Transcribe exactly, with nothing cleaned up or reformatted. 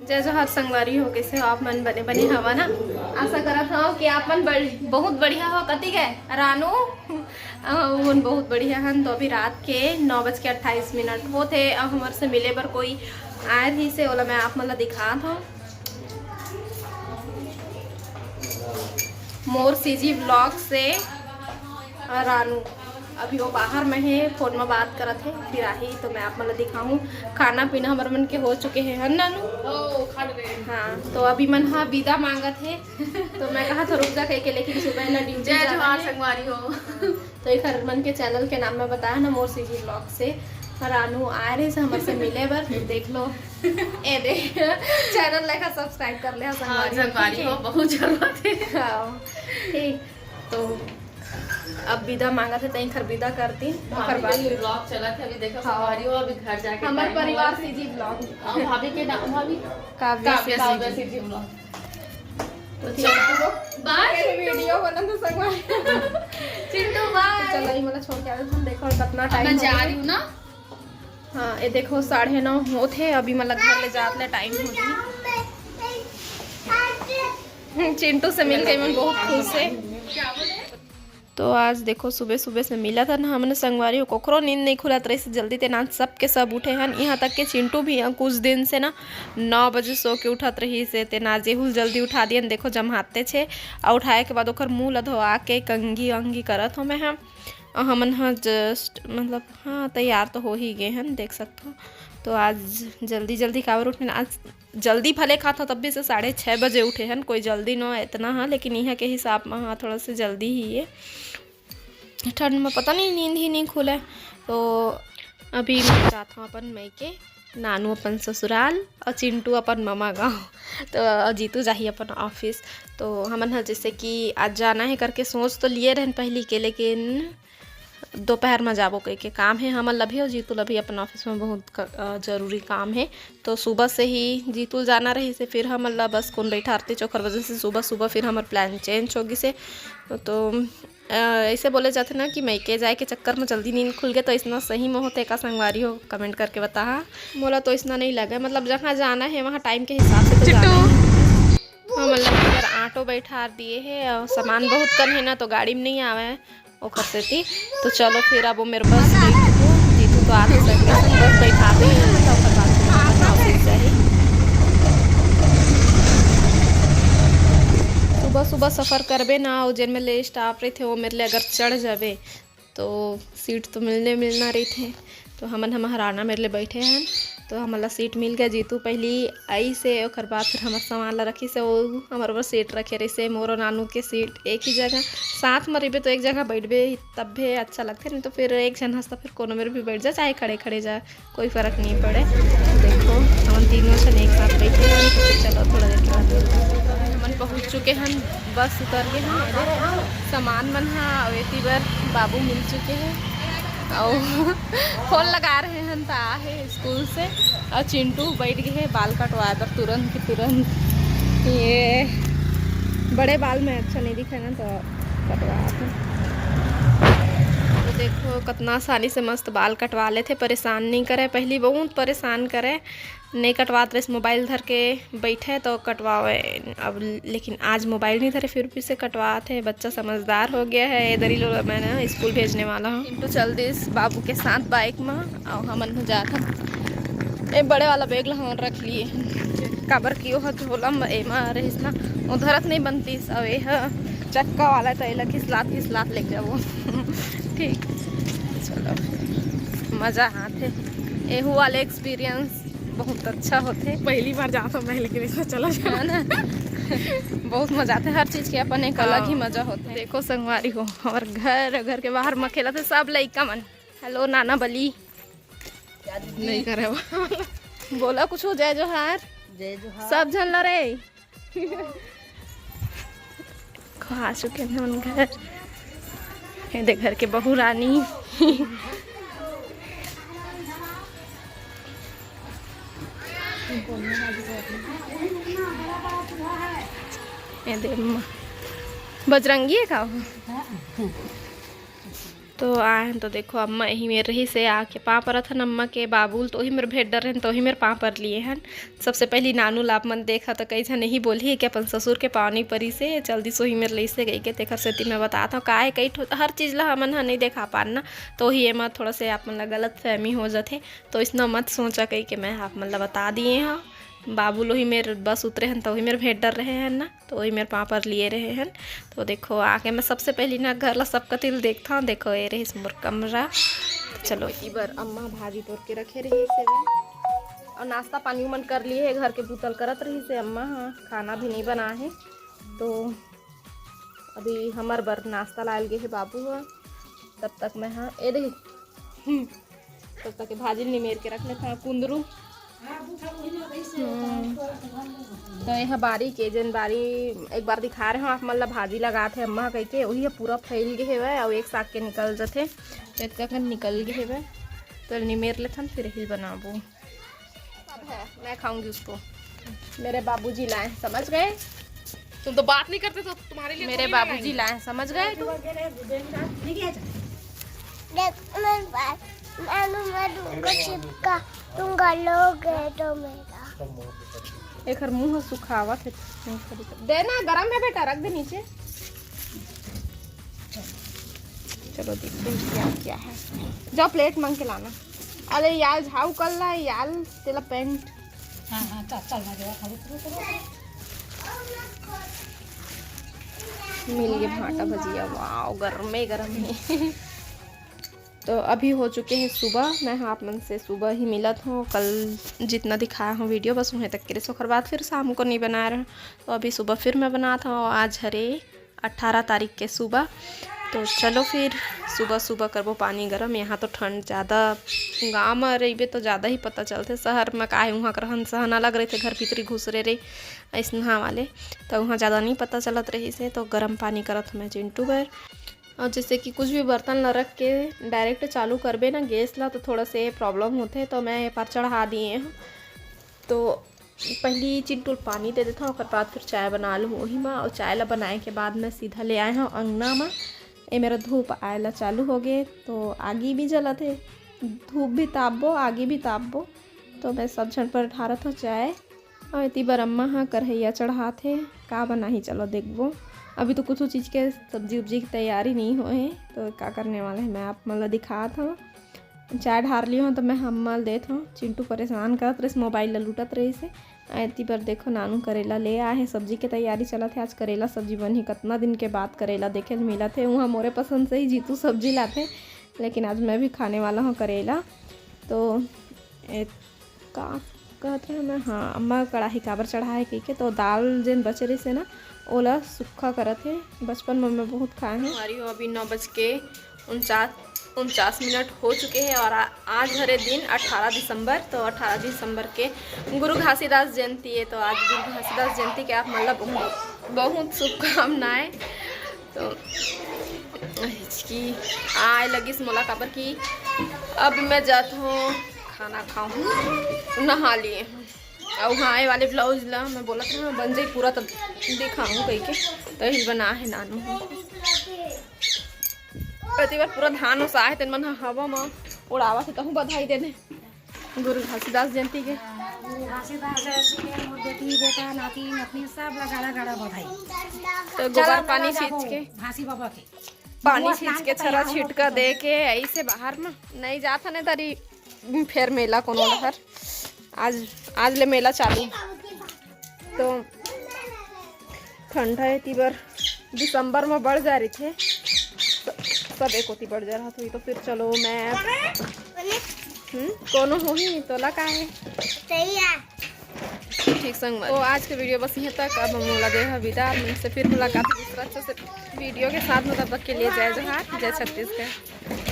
जय जोहार संगवारी हो, कइसे हो आप मन? बने बने हवा ना? आशा करत हव कि आप मन बड़-, बहुत बढ़िया हो। कति गए रानू? अ, उन बहुत बढ़िया हन। तो अभी रात के नौ बज के अट्ठाईस मिनट होत हे। अब हमर से मिले बर कोई आए रहिस हे, ओला मैं आप मन ला दिखात हव। मोर सीजी ब्लॉग से, अ, रानू अभी वो बाहर में हे, फोन में बात करत हे, फिर आही तो मैं आप मन ला दिखाहूँ। खाना पीना हमर मन के हो चुके हे, है ना नानू? ओ, खा ले। हाँ, तो अभी मन हा विदा मांगत हे, तो मैं कहा था रुक जा कह के, लेकिन सुबह ना ड्यूटी जय जाना जोहार हे। संगवारी हो। तो एक हर मन के चैनल के नाम में बताया ना, मोर सीजी ब्लॉग से, रानू आए रहिस हमर से मिले बर, तो देख लो, ए दे, चैनल लेखा सब्सक्राइब कर ले, हाँ, संगवारी हो, संगवारी ठीक हे? हो, बहुत जरूरत हे। हाँ, ठीक। तो अब विदा मांगत हे, तई खर विदा करती, ओकर बाद फिर ब्लॉग चलत हे, अभी देखो हाँ। संगवारी हो, अभी घर जाके हमर टाइम परिवार हुआ। CG blog. हाँ, भाभी के नाम, भाभी Kavya Kavya CG. CG blog. तो ठीक हे। बाय। वीडियो बनत हे संगवारी। चिंटू, बाय। तो चलो, ये मतलब छोड़ के आते, तुम देखो कितना अब टाइम मैं हो जा गया। रही हूँ ना। हाँ, ये देखो, साढ़े नौ होत हे, अभी मतलब घर ले जात ले टाइम हो गई। चिंटू से मिल के मैं बहुत खुश हे। तो आज देखो, सुबह सुबह से मिलत हन हमन संगवारी हो, कोकरो नींद नहीं खुलत रहिस, जल्दी ते नाच सबके सब उठे हन। यहाँ तक के चिंटू भी, अ, कुछ दिन से ना नौ बजे सो के उठत रहिस हे, ते ना जेहू ल जल्दी उठा दियन। देखो, जम्हाते छे, अउ उठाए के बाद ओकर मुंह ला धोआ के कंघी अंघी करत हो मैं ह। अ, हमन ह just, मतलब, हाँ, तैयार तो हो ही गए हन, देख सकत हो। तो आज जल्दी जल्दी काबर उठे, आज जल्दी भले खात हो, तब भी से साढ़े छः बजे उठे हन, कोई जल्दी नो इतना ह, लेकिन यहाँ के हिसाब में हाँ, थोड़ा सा जल्दी ही है। ठंड में पता नहीं, नींद ही नहीं खुले। तो अभी मैं जात हूँ अपन मइके, नानू अपन ससुराल और चिंटू अपन ममा गाँव। तो जीतू जाही अपन ऑफिस। तो हमन ह जैसे कि आज जाना है करके सोच तो लिए रहन पहली के, लेकिन दोपहर में जाबो कह के काम है हमन ला भी, और जीतू ला भी अपन ऑफिस में बहुत क-, अ, जरूरी काम है। तो सुबह से ही जीतू जाना रहिस हे, फिर हमन ला बस कोन बैठारते, ओकर वजह से सुबह सुबह फिर हमर प्लान चेंज हो गिस हे। तो, अ, ऐसे बोले जाथे ना कि मइके जाए के चक्कर में जल्दी नींद खुल गे, तो ऐसना सही में होथे का संगवारी हो, कमेंट करके बताहा। मोला तो ऐसना नहीं लगे, मतलब जहाँ जाना है वहाँ टाइम के हिसाब से तो जाना ही है। हमन ला इधर ऑटो बैठार दिए हे और सामान बहुत कन है ना, तो गाड़ी में नहीं आवे ओकर सेती। तो चलो फिर अब वो मेरे बस जीतू तो आते संगे संग बस बैठा दे, तो ओकर बाद फिर हमन ऑफिस जाही। सुबह सुबह सफर करबे ना, अउ जेन में ले स्टाफ रहिथे, वो मेरे ले अगर चढ़ जाबे, तो सीट तो मिलने मिलना रहिथे। तो हमन ह महाराना मेर ले बैठे हन, तो हमन ला सीट मिल गया। जीतू पहली आइस हे, ओकर बाद फिर हमर सामान ला रखिस हे, वो हमर बर सीट रखे रहिस हे। मोर और नानू के सीट एक ही जगह, साथ में रहिबे तो एक जगह बैठबे तब भी अच्छा लगथे, नहीं तो फिर एक झन हंसता फिर कोनो मेर भी बैठ जा, चाहे खड़े खड़े जा, कोई फर्क नहीं पड़े। देखो, हमन तीनों झन एक साथ बैठे हन, तो फिर चलो थोड़ा देर के बाद मिलते हैं। हमन पहुंच चुके हन, बस उतर गए हन। सामान मन हा अउ एती बर बाबू मिल चुके हैं, अउ फोन लगा रहे हैं, त आ हे स्कूल से, अउ चिंटू बैठ गए हैं बाल कटवाए बर तुरंत के तुरंत। ये बड़े बाल में अच्छा नहीं दिखे ना, तो कटवा दे। तो देखो, कितना आसानी से मस्त बाल कटवा लेथे, परेशान नहीं करे। पहली बहुत परेशान करे, नहीं कटवात रहिस, मोबाइल धर के बैठे तो कटवावे। अब लेकिन आज मोबाइल नहीं धरे, फिर भी से कटवात हे। बच्चा समझदार हो गया है। इधर ही लोग मैं ना स्कूल भेजने वाला हूँ। चिंटू चल दिस बाबू के साथ बाइक में, अउ हमन हो जात हन। ए बड़े वाला बैग ला हमन रख लिए, काबर कि ओह झोला में एमा रहिस ना, वो धरत नहीं बनतिस। अब एह चक्का वाला, तो एला खिसलात खिसलात लेके जाबो। ठीक, चलो, मजा आथे। एहू वाले एक्सपीरियंस बहुत अच्छा होथे। पहली बार जात हूँ मैं, लेकिन इसमें चला जाना। है ना? बहुत मजा आथे, हर चीज के अपन एक अलग ही हाँ। मजा होथे। देखो संगवारी हो, हमर घर, घर के बाहर में खेलत हे सब लइका मन। हेलो नाना बली। नहीं करे वो। बोला कुछ हो, जय जोहार। जय जोहार। सब झन ला रे। खा चुके हैं हम घर। ये देख घर के बहू रानी। ये दे अम्मा। बजरंगी है का वो? तो आए हन तो देखो, अम्मा यही मेर रहिस हे, आके पाँव परत हन अम्मा के। बाबू ल तो ओही मेर भेंट डरे हन, तो ओही मेर पाँव पर लिए हन। सबसे पहली नानू ला आप मन देखा तो कई झन यही बोलही कि अपन ससुर के पाँव नइ परिस हे, चल दिस ओही मेर लइसे कहिके। तेखर सेती मैं बतात हव, का हे कई ठो हर चीज ला हमन ह नइ देखा पान ना, तो ओही एमा थोड़ा से आप मन ला गलत फहमी हो जाथे। तो इसना मत सोचा कहिके मैं आप मन ला बता दिए हव। बाबू ल ओही मेर बस उतरे हन, तो ओही मेर भेंट डरे हन ना, तो ओही मेर पाँव पर लिए रहे हन। तो देखो, आके मैं सबसे पहली ना घर ला सबका तिल देखता हूँ। देखो, ये रहिस मोर कमरा। चलो, इबर अम्मा भाजी तोर के रखे रहिस हे, अउ नाश्ता पानी मन कर लिए हे, घर के बुता ल करत रहिस हे अम्मा ह, खाना भी नहीं बना हे। तो अभी हमर बर नाश्ता लायल गे हे बाबू ह। तब तक मैं ह ए दे, हम्म, तब तक के भाजी ल निमेर के रख लेथन कुंदरू। हम्म। तो ये ह बारी के, जेन बारी एक बार दिखा रहे हो आप मन ला, भाजी लगात हे अम्मा कहिके, वही ह पूरा फैल गे हेवय, अउ एक साग के निकल जथे, तो इतका कन निकल गे हेवय। तो निमेर लेथन, फिर यही बनाबो। सब है, मैं खाऊंगी उसको। मेरे बाबूजी लाए, समझ गए? तुम तो बात नहीं करते तो तुम्हारे लिए मेरे थोड़ी बाबूजी लाएंगे। लाए, समझ गए तुम? देख, मैं बात, नानू, मैं तुमको चिपका दूंगा, लोगे तो मेरा। एकर मुंह सुखावत है। देना, गरम है बेटा, रख दे नीचे। चलो देखते हैं क्या क्या है। जाओ, प्लेट मांग के लाना। अरे यार, झाऊ कर ला यार, तेला पेंट। हाँ, हाँ, चल, चल, मैं देवा खाली, चलो, चलो। मिल गए भाटा भजिया, वाओ, गरमे गरम है। तो अभी हो चुके हैं सुबह। मैं हाँ आप मन से सुबह ही मिलत हूँ, कल जितना दिखाया हूँ वीडियो, बस वहीं तक के रहे। ओकर बाद फिर शाम को नहीं बना रहे। तो अभी सुबह फिर मैं बनात हूँ। आज हरे अट्ठारह तारीख के सुबह। तो चलो फिर सुबह सुबह करबो पानी गरम। यहाँ तो ठंड ज़्यादा, गाँव में रहिबे तो ज़्यादा ही पता चलथे। शहर में का है, वहाँ के रहन सहन अलग रहथे, घर भीतरी घुसरे रही, अइसनहा वाले, तो वहाँ ज़्यादा नहीं पता चलत रहिस हे। तो गरम पानी करत हूँ मैं चिंटू बर। और जैसे कि कुछ भी बर्तन ला रख के डायरेक्ट चालू करबे ना गैस ला, तो थोड़ा से प्रॉब्लम होथे, तो मैं ये पर चढ़ा दिए हूँ। तो पहली चिंटू ल पानी दे देथव, ओकर बाद फिर चाय बना लूँ वही मा। और चाय ला बनाए के बाद मैं सीधा ले आए हूँ अंगना मा। ये मेरा धूप आए ला चालू हो गए, तो आगी भी जलत हे, धूप भी तापबो, आगी भी तापबो। तो मैं सब झन पर ढारत हूँ चाय। और इति बर अम्मा ह करहैया चढ़ात हे, का बनाही, चलो देखबो। अभी तो कुछ चीज़ के सब्जी उब्जी की तैयारी नहीं होए हे, तो का करने वाला है मैं आप मन ला दिखात हूँ। चाय ढार ली हूँ तो मैं अम्मा ल देत हूँ, चिंटू परेशान करत रहिस, मोबाइल ला लूटत रहिस हे। आ एती बर देखो नानू करेला ले आए हे, सब्जी के तैयारी चलत हे। आज करेला सब्जी बनही, कतना दिन के बाद करेला देखे ल मिलत हे। उहाँ मोरे पसंद से ही जीतू सब्जी लाथे, लेकिन आज मैं भी खाने वाला हूँ करेला। तो ए, का कहत रहे मैं, हाँ, अम्मा कढ़ाई काबर चढ़ाए कहिके, तो दाल जेन बचे रहिस हे ना, ओला सुक्खा करत हे। बचपन में मैं बहुत खाए हूँ। हमारी हो अभी नौ बज के उनचास, उनचास मिनट हो चुके हैं और आ, आज हरे दिन अठारह दिसंबर, तो अठारह दिसंबर के गुरु घासीदास जयंती है। तो आज गुरु घासीदास जयंती के आप मतलब बहुत, बहुत शुभकामनाएं। तो हिचकी आए लगिस मोला, काबर कि अब मैं जात हूँ खाना खाऊँ, नहा लिए हूँ। और हाँ, ये वाले ब्लाउज ला मैं बोलत हूँ बन जाई पूरा, तब दिखाऊँ कहिके, तो यही बना है नानू। अति बार पूरा धान ओसा है, तेन मन ह हवा म उड़ावा थे, तहूँ बधाई देने गुरु घासीदास जयंती के। गुरु घासीदास जयंती के मोर बेटी, बेटा, नाती, नतनी सब ला गाड़ा गाड़ा बधाई। तो गोबर पानी छींच के, घासी बाबा के पानी छींच के, छरा छिटका दे के ऐसे बाहर में नहीं जात हने तरी फेर मेला कोनो डहर। आज, आज ले मेला चालू। तो ठंडा है, ती बर दिसंबर में बढ़ जा रही थे, स-, सब एक होती बढ़ जा रहा था। तो फिर चलो मैं, हम्म, कोनो होही तोला का है? ठीक संग तो आज के वीडियो बस यहाँ तक। अब हम मोला दे हा विदा, आप मन से फिर मुलाकात होगी दूसरा अच्छा से वीडियो के साथ में। तब तक के लिए जय जोहार, जय छत्तीसगढ़।